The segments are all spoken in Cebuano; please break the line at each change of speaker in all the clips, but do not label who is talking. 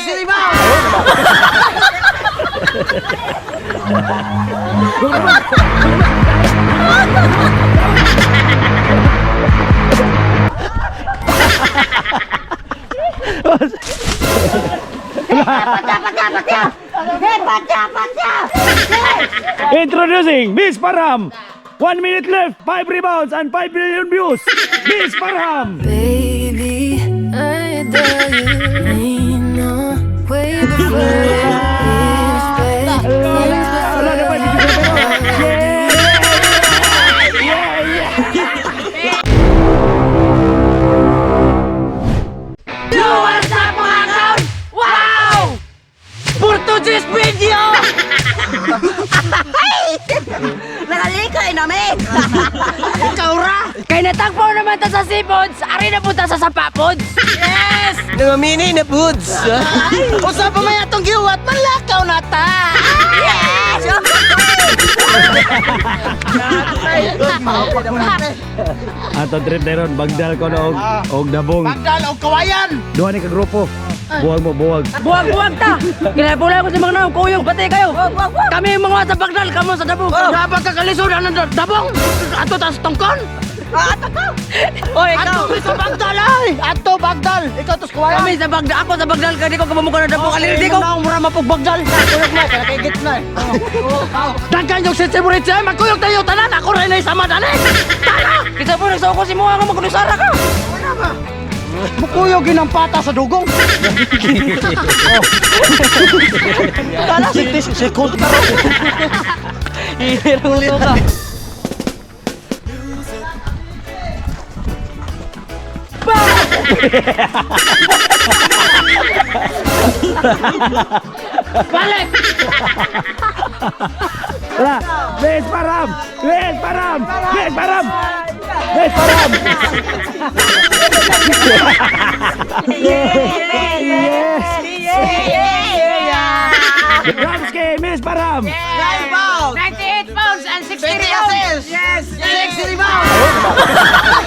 6 rebounds!
Introducing Miss Parham. 1 minute left, 5 rebounds and 5 million views. Miss Parham.
Baby, I adore you. Ain't no way before it's bad. Things
Wala na pa,
before
hindi ko pero. Yeah! Yeah! Yeah!
Yo, what's up, mga kaon? Wow! Portuguese video!
Nakalikay namin!
Ikaw ra!
Kay natagpo naman ta sa seafood, ari na punta sa sapapods.
Yes!
Nangamini na foods.
Usa pa may atong giwat, manlakaw na ta!
Yes!
Ato trip na ron, bagdal ko na og dabong.
Bagdal og kawayan!
Duha ni ka grupo. Buwag mo, buwag.
Buwag-buwag ta. Kinapula ko sa mga naong kuyog, pati kayo. Kami yung mga sa Bagdal, kamo sa Dabong.
Dapat ka kalisod ang dabong! Ato tas tungkon!
Oy, ikaw.
Ato sa Bagdal ay! Ato Bagdal! Ikaw tas kawayan!
Kami sa Bagdal, ako sa Bagdal, kaya di ko kamamukha na Dabong. Alin di ko.
Na mura mapugbagdal. Kuyog na, kaya kay gitna. Daghan yung sisimurit siya, magkuyog tayo tanan, ako rin ay sama dali. Tara!
Kita po, nagsuko si Mua nga magkunusara ka.
Mukuyog yun ang pata sa dugong. Oh. Tara, si tis, si kontra.
Hirang ulo ka. Balik!
Wala. Miss Parham! Miss Parham! Miss Parham! Miss Parham! Yes! Ramsky, Miss Parham!
9 pounds!
98 pounds and 60
20 assists! Yes! 6 rebounds!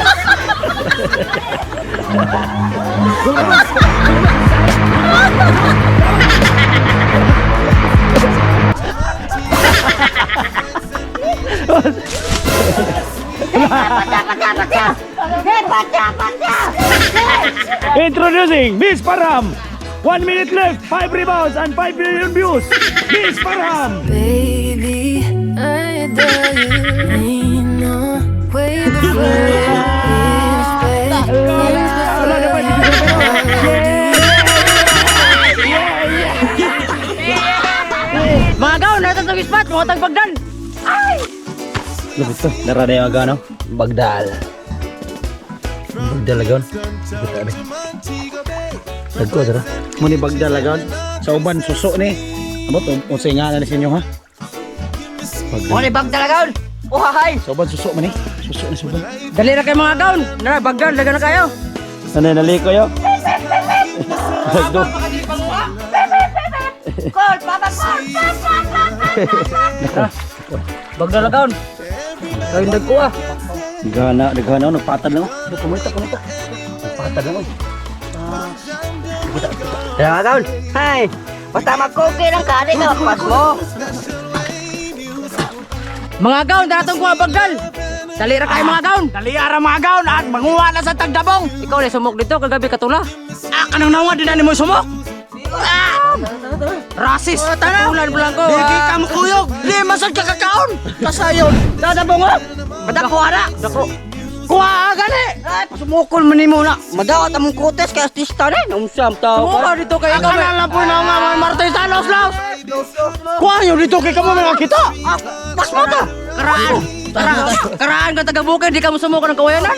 Introducing Miss Parham! 1 minute left, 5 rebounds and 5 million views. Miss Parham!
Baby, I adore you. Ain't no way before it's bad. Things
Wala na pa, hindi ko pero. Yeah! Yeah!
Mga gaw, nasa sa spot, mga tag Bagdal.
Lupit to. Dara na yung aga, no? Bagdal. Bagdal agaw. Lupit abi. Dagko, dara. Muni Bagdal agaw. Sa uban, suso ni. Abot, unsay nga na ni sa inyo, ha? Bagdal.
Muna bagdal gaon! Uhahay!
Sa uban, suso man ni. Suso ni sa uban.
Dali na kayo, mga gaw. Nara, Bagdal, daga na kayo.
Ano, naliko yo? Dagko.
Call! Papa call! Papa!
Bagdal na gaw. Kayo dagko ah.
Nagana, nagana, nagpatad lang. oh. Kumita, kumita. Nagpatad lang. oh.
Dala gaon! Hay! Basta magkuki ng kani ka, magpas mo!
Mga gaw, tara tong kuha Bagdal. Dali ra kayo, mga gaw.
Dali ara mga gaon at manguha na sa tagdabong.
Ikaw na sumok dito kagabi katula.
Ah, kanang nawa din na nimo sumok. Ah! Rasis.
Ulan pa lang ko.
Di
ah.
ka mo kuyog. Di masad ka kakaon. Kasayon. Dadabong oh.
Madako ara!
Dako.
Kuha gani.
Ay, pasumukol man nimo na! Madawat among kutes kay artista rin! Umsam tao
Sumuka dito kay
Ang
ikaw.
kanan lang po na nga mga Martin Laos Laos. Kuha nyo dito kay kamo mga kita.
Ah, pas mo ta!
Karaan. Karaan ka taga bukid, di ka mo sumuko ng kawayanan.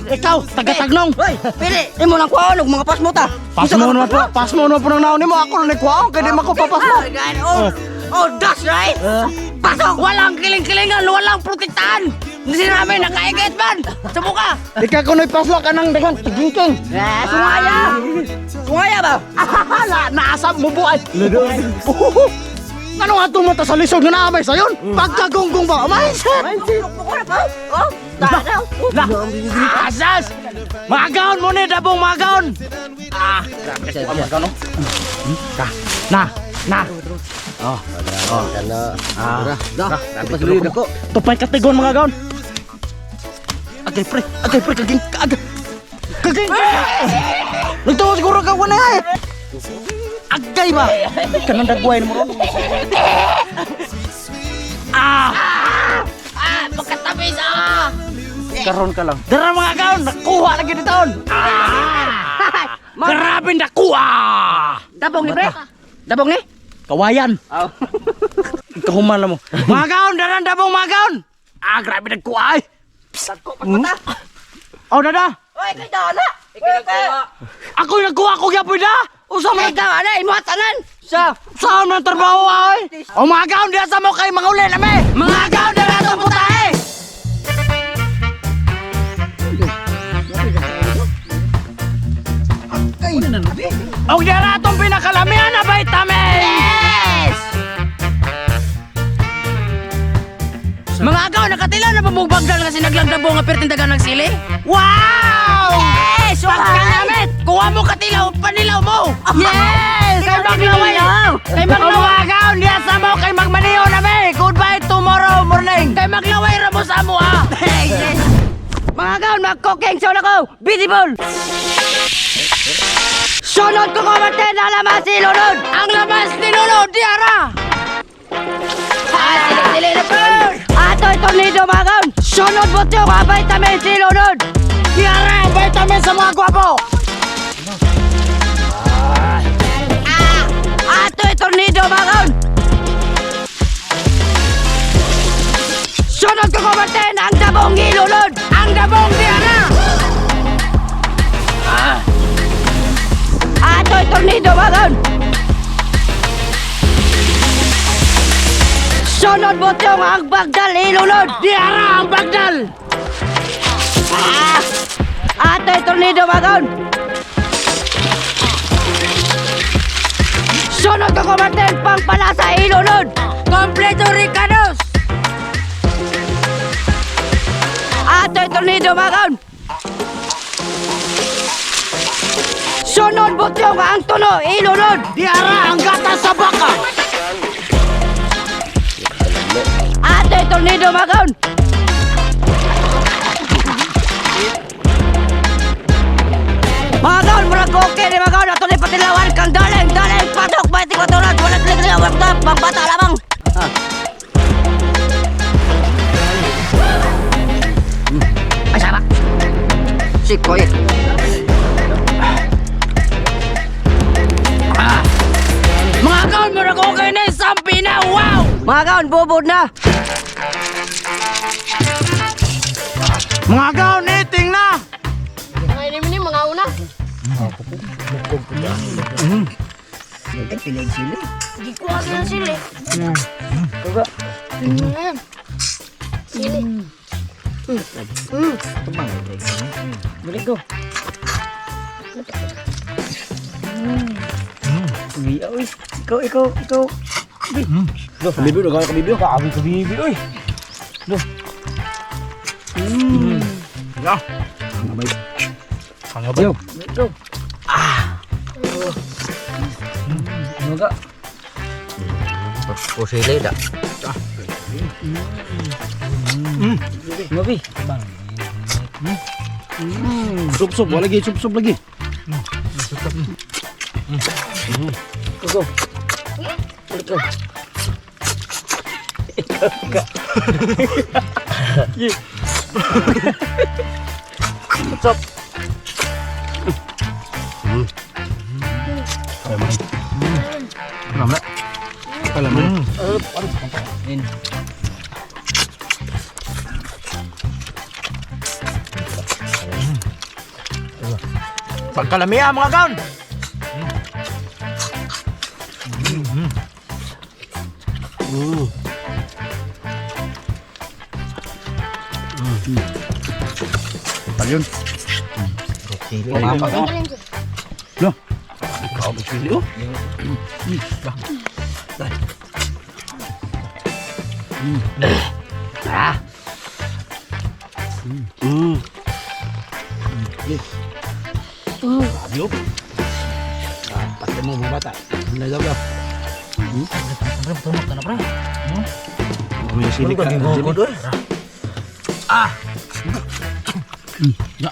Ikaw, taga-tagnong.
Hoy, pili! Imo nang kuhaon og mga pasmo ta!
Pas mo na po, pas mo na po ng naon nimo. Ako na ni kuhaon kay di mako papasmo.
Oh, oh, that's right! Pasok!
Walang kiling-kilingan, walang protektahan. Hindi namin nakaigit man. Sumuka.
Ikaw kuno'y paslo kanang daghan tagingking.
Eh, sungaya! Sungaya ba?
Na naasab mo buay. Ano nga tumata sa lisod nga naamay sayon? Pagkagunggong ba? Mindset!
Mindset! Oh? Tanaw.
La. Asas! Magaon mo ni dabong magaon. Ah, grabe sa magaon no. Ka. Na, na. Oh,
Oh, kana. Ah, da. Pasulod ako.
Tupay katigon mga gaon. Agay pre, kaging agay. Kaging. Nagtuo siguro ka wala ay. Agay ba? Kanang dagway mo ron. Ah!
Ah, pagkatabis ah!
Karon ka lang. Dara mga gaon, nakuha lagi ni taon. Ah! Grabe nakuha.
Dabong ni pre. Dabong ni.
Kawayan.
Oh.
Kahuman na mo. Mga gaon, dara dabong mga gaon. Ah, grabe nagkuha ay.
Dagko pa ta.
Oh, dada.
Oy, kay dana. Oy, kay.
Ako yung nagkuha ko gyapoy da. Usa man
Kay dana imo tanan.
Sa.
Saan man ang trabaho ay? O mga gaon diya sa mo kay mga uli na me. Mga gaon dara sa putahe. Og dara atong pinakalamihan na vitamin.
Yes! Mga agaw, nakatila na pamubagdal nga sinaglang dabong nga pertindagan ng sili?
Wow!
Yes! Pagkalamit! Kuha mo katilaw, panilaw mo!
Yes! Kay maglaway! Kay maglaway gaon diya sa mo kay magmaniho na me. Goodbye tomorrow morning.
Kay maglaway ra mo sa amo ah! Yes!
Mga gaon, mag-cooking sound ako. Beautiful. Sunod ko kumante na lamas si Lunod.
Ang labas ni Lolo, diara!
Ah, sili-sili na po. Ato tornado mga gaon. Sunod mo tiyo, mga vitamin si Lunod.
Diara ang vitamin sa mga gwapo.
Ah, ato tornado mga gaon. Sunod ko kumante ang dabong ilunod.
Ang dabong diara!
Ato tornado mga gaon. Sunod mo tiyo, ang bagdal ilunod.
Diara ang bagdal.
Ah! Ato tornado mga gaon. Sunod ko kumatin pang palasa ilunod.
Kompleto Ricados!
Ato tornado mga gaon. Sunod butyong ang tuno ilunod.
Diara ang gata sa baka.
Ato tornado mga gaon. Mga gaon, murag okay ni mga gaon. Ato ni patilawan kang daling, daling, pasok, 24 oras, walang klik klik, walang tap, pangbata lamang. Ah. Ay, sama. Sikoy.
Mga agaw, murag okay na sampi na! Wow!
Mga gaon, bubod na.
Mga gaon, eating na.
Mga una.
Ay, pilig sila.
Gikuha sila sila. Sili.
Balik ko. Uy, uy. Ikaw, ikaw, ikaw.
Do, kabibi, do, kabibi.
Grabe ka bibi oy. Do. Ya.
Hangabay.
Hangabay.
Yo.
Go. Ah. Ano ka?
Pusili da.
Mabi.
Sup-sup, wala lagi, sup-sup lagi.
Go, go. Balik ko. Ikaw ka. What's up?
Alam
Pagkalamia mga gaon.
Palyon. Lo. Grabe sili oh. Grabe oh. Pati mo mga bata. Ano daw daw?
Pre, tumok na pre.
May sili ka. Ah. Ya.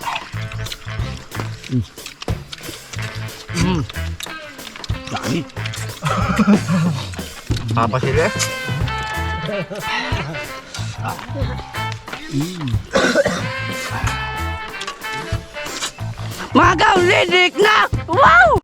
Dami.
Papa sila.
Mga gaon, lidik na! Wow!